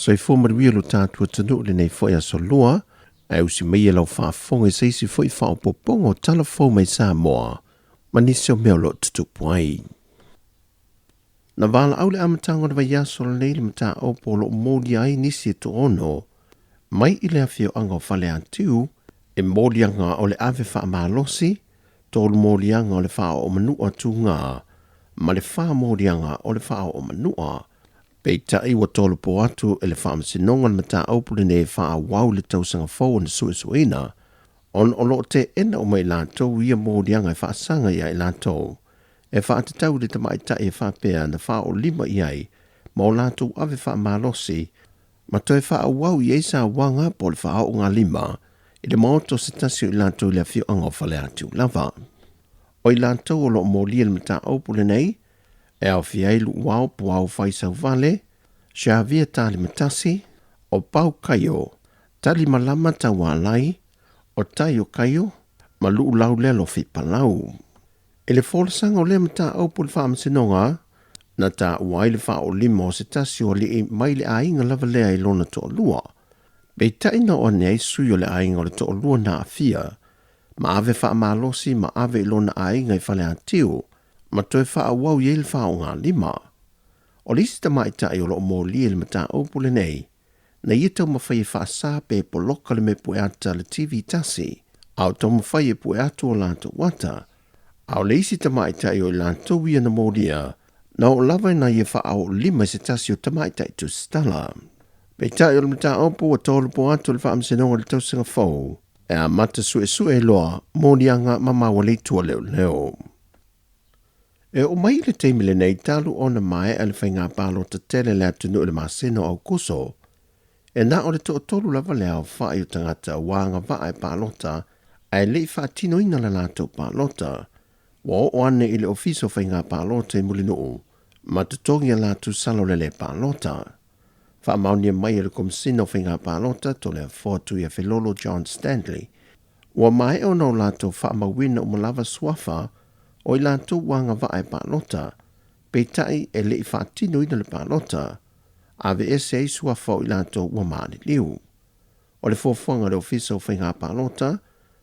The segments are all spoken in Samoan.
Soifua manuia lo tatou atunuu i lenei foi aso Lua, ae usi maia lau faafofoga i se isi foi faaopoopoga o tala fou mai Samoa ma nisi o mea o lo o tutupu ai. Na valaau le amataga o le vaiaso lenei le mataupu o lo o molia ai nisi e toaono mai i le afioaga o Faleatiu e moliaga o le ave faamalosi, tolu moliaga o le faaoo manua tuga ma le fa moliaga o le faaoo manua. Peitai ua tolopo atu e le Faamasinoga le mataupu lenei e faaauau i le tausaga fou ona suesueina, ona o lo o teena uma e i latou ia moliaga e faasaga ia i latou, e faatatau i le tamaitai e faapea na faaolima i ai ma o latou ave faamalosi ma toe faaauau i ai sauaga po o le faaoogalima i le maota o se tasi o i latou i le afioaga o Faleatiu lava. O i latou o lo o molia le mataupu lenei, e aofia ai Luuao Puao Faisauvale, Xavier Talimatasi, o Pau Kaio, Talimalama Taualai, o Taio Kaio, ma Luulau Lealofi Palau. I le folasaga o lea mataupu i le Faamasinoga, na taua ai le faaolima o se tasi o alii mai le aiga lava lea i lona toalua. Peitai na oo ane ai sui o le aiga o le toalua na aafia, ma ave faamalosi ma ave i lona aiga i Faleatiu, ma toe faaauau i ai le faaaogalima. O le isi tamaitai o lo o molia i le mataupu lenei, na ia taumafai e faasa pe poloka le mea pueata a le TV tasi, a o taumafai e pue atu o latou ata. A o le isi tamaitai o i latou ia na molia, na oo lava ina ia faaoolima i se tasi o tamaitai tusitala. Peitai o le mataupu ua tolopo atu le Faamasinoga i le tausaga fou, e amata suesue ai loa moliaga ma maua le leoleo. E oo mai i le taimi lenei talu ona maea le faiga palota tele a le atunuu i le masina o Aokuso, e na o le toatolu lava le aofai o tagata ua agavaa e palota ae le i faatinoina le latou palota, ua oo ane i le Ofisa o Faiga Palota i Mulinuu ma totogi a latou sala o le le palota. Faamaonia mai e le Komesina o Faiga Palota Toleafoa Tuiafelolo John Stanley, ua maea ona o latou faamauina uma lava suafa o i latou ua agavaa e palota, peitai e le i faatinoina le palota, aveese ai suafa o i latou ua maliliu. O le fuafuaga a le Ofisa o Faiga Palota,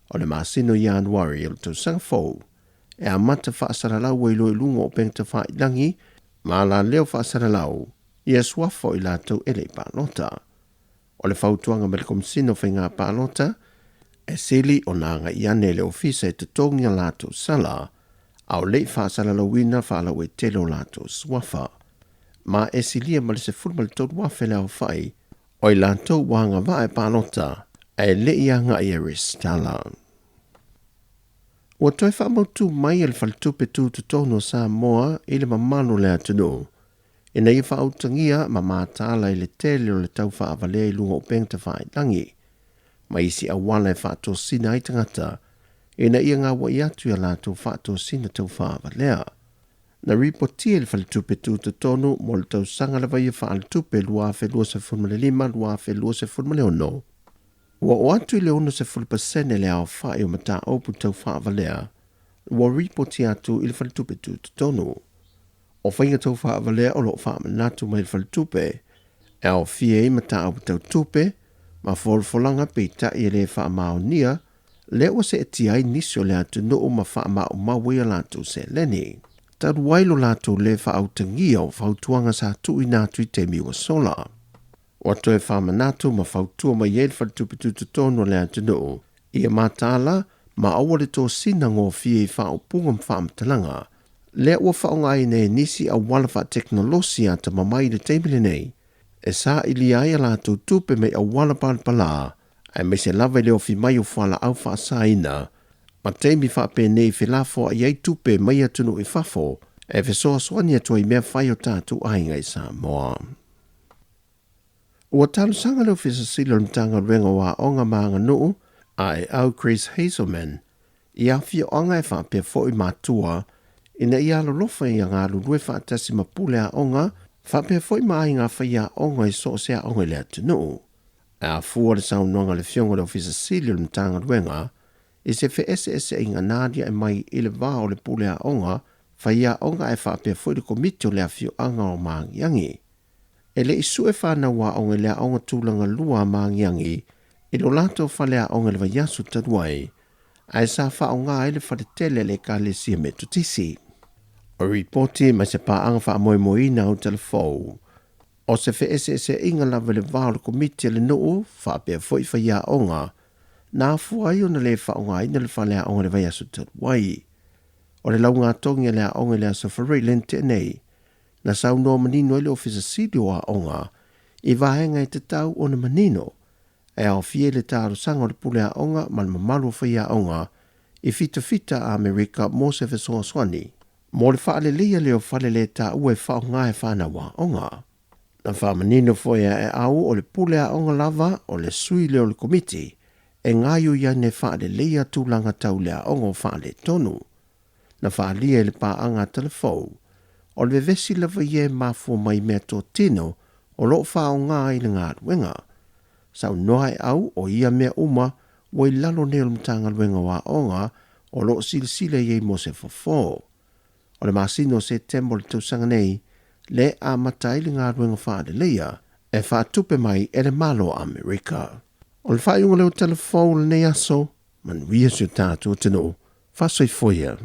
o le masina o Ianuari o le tausaga fou, e amata faasalalau ai loa i luga o upega tafailagi ma alaleo faasalalau ia suafa o i latou e le i palota. O le fautuaga mai le Komesina o Faiga Palota, e sili ona agai ane i le ofisa e totogi a latou sala, a o le i faasalalauina faalauaitele o latou suafa. Ma e silia ma le 13,000 le aofai o i latou ua agavaa e palota ae le i agai e resitala. Ua toe faamautu mai e le Faletupe Tutotonu o Samoa i le mamalu o le atunuu ina ia faautagia ma mataala i le tele o le tau faavalea i luga o upega tafailagi ma isi auala e faatosina ai tagata ina ia gauai atu i a latou faatosina tau faavalea. Na ripotia e le Faletupe Tutotonu mo le tausaga lava ia faaletupe 2025-2026, ua oo atu i le 60% le aofai o mataupu tau faavalea ua ripotia atu i le Faletupe Tutotonu. O faiga tau faavalea o lo o faamanatu mai le Faletupe e aofia ai mataupu tau tupe ma folafolaga peitai e le faamaonia lea ua seetia ai nisi o le atunuu ma faamaumau ai a latou seleni. Talu ai lo latou le faautagia o fautuaga sa tuuina atu i taimi ua sola. Ua toe faamanatu ma fautua mai ai le Faletupe Tutotonu o le atunuu ia mataala ma aua le tosina gofie i faaupuga ma faamatalaga lea ua faaaogaina e nisi auala faatekonolosi atamamai i le taimi lenei e sailia ai a latou tupe mai auala palapala aemaise lava i le ofi mai o fualaau faasaina ma taimi faapenei felafoai ai tupe mai atunuu i fafo e fesoasoani atu ai mea fai o tatou aiga i Samoa. Ua talosaga le Ofisa Sili o le Matagaluega o Aoga ma Aganuu AEAU Chris Hazelman i afioaga e faapea foi matua ina ia alolofa ia galulue faatasi ma pule aoga faapea foi ma aiga faiaoga i so o se aoga i le atunuu. E afua le saunoaga a le Afioga i le Ofisa Sili o le Matagaluega i se feeseeseaiga na aliae mai i le va o le pule aoga, faiaoga ae faapea foi le komiti o le afioaga o Magiagi. E le i sue fanau aoga i le aoga tulaga lua a Magiagi i lo latou faleaoga i le vaiaso talu ai, ae sa faaaoga ai le faletele a le Ekalesia Metotisi. O ripoti mai se paaga faamoemoeina autalavou, o se feeseeseaiga lava i le va o le komiti a le nuu faapea foi faiaoga na afua ai ona le faaaogaina le faleaoga i le vaiaso talu ai. O le laugatogi a le aoga i le Aso Faraile lea na tea nei, na saunoa manino ai le Ofisa Sili o Aoga i vaega e tatau ona manino e aofia i le talosaga o le pule aoga ma le mamalu o faiaoga i fitafita a Amerika mo se fesoasoani mo le faaleleia lea o fale le taua e faaaoga e fanau aoga. Na faamanino foi a Eau o le pule aoga lava o le sui lea o le komiti e gaoioi ai e faaleleia tulaga tau le aoga o faaletonu. Na faaalia i le paaga a Talafou, o le vevesi lava ia e mafua mai i meatotino o lo o faaaoga ai le galuega. Saunoa Eau o ia mea uma ua i lalo nei o le Matagaluega o Aoga o lo o silasila i ai mo se fofo. O le masina o Setema o le tausaga nei le amata ai le galuega faaleleia e faatupe mai e le Malo o Amerika. O le faaiuga lea o Talafou o lenei aso, manuia si o tatou atunuu, faasoifua ia.